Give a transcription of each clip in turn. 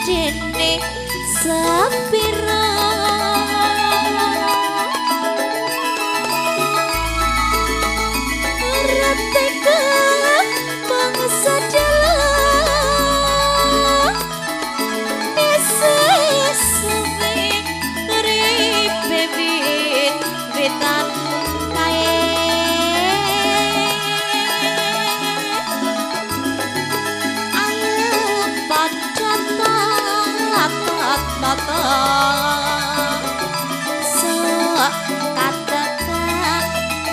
gedene sepiro reteka bangsa dalam suwe uripe wit witan kae ayo padha tata sok katekan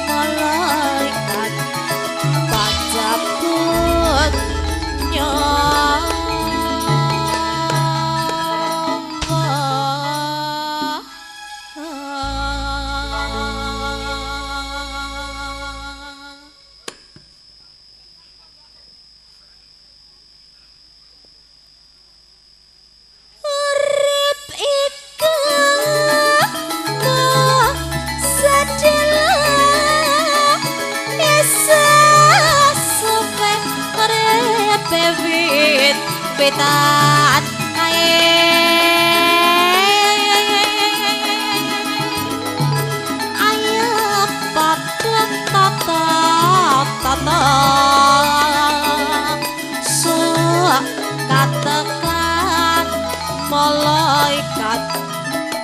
malaikat pacaput nyawa. Urip iku sedela suwe uripe wit witan kae ayo padha tata tata sok katekan malaikat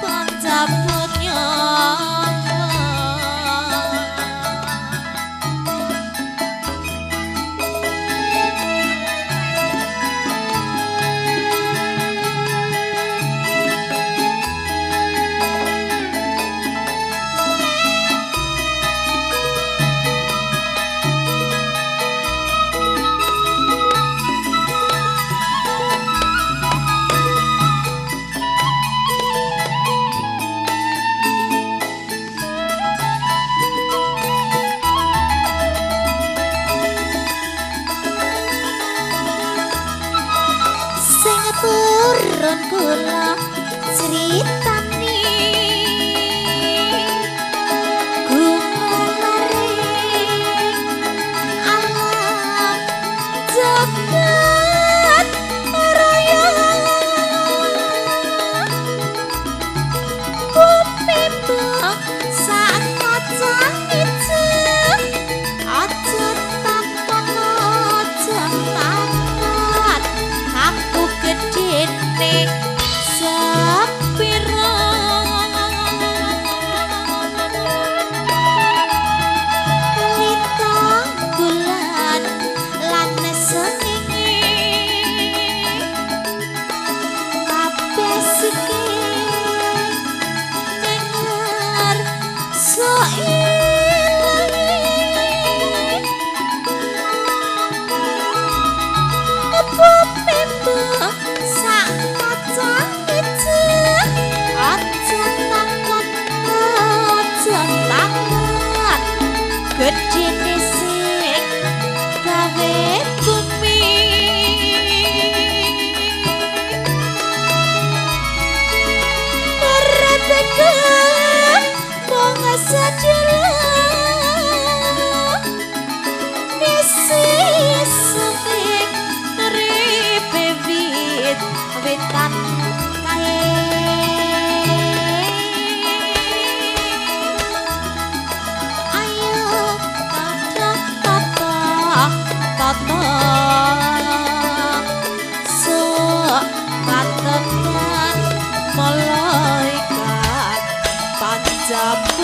pencabut nyawa. Sing turun kula critani gumare alam jagat raya bumi sak kacang ijo aja takon aja takon aku gedene sepiro lintang bulan lan srengenge kabeh siki denger soilange bumi sak kacang ijo aja takon aja takon gedene sing gawe bumi reteka mung sedela suwe uripe wit witan kae ayo padha tata tata sok katekan malaikat pancabut.